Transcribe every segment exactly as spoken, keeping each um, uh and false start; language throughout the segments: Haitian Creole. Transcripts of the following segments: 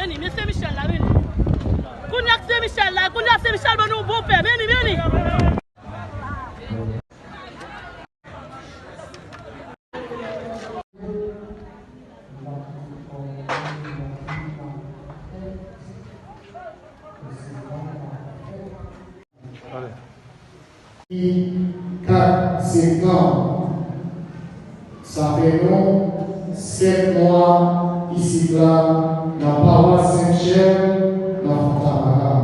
Vini, men Sen Michèl la, vini. Kounye a Sen Michèl la, kounye a Sen Michèl ban nou bon pè, vini, vini. Kat septanm, sa fè nou sèt mwa isit la nan pawas Sen Michèl nan Fontamara.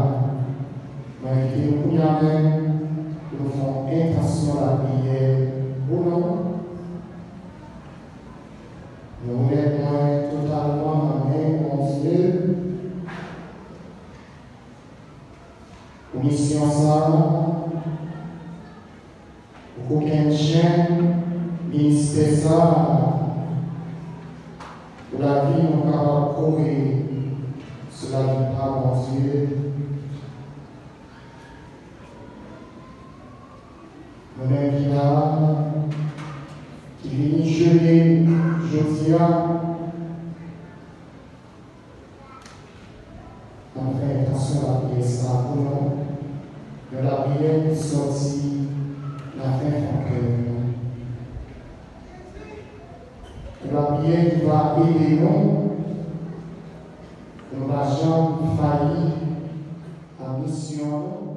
Mwen envite nou kounye a menm pou nou fè yon entansyon lapriyè pou nou. Nou remèt mwen totalman nan men Bondye pou misyon sa a, pou kokennchenn ministè sa a, pou lavi nou kapab kore sou lavi pa Bondye. Nou menm ki la, ki vini jene jodi a, n ap fè entansyon lapriyè sa a pou nou. Yon lapriyè ki sòti nan fen fon kè nou. Yon lapriyè ki va ede nou pou nou pa janm fayi nan misyon nou.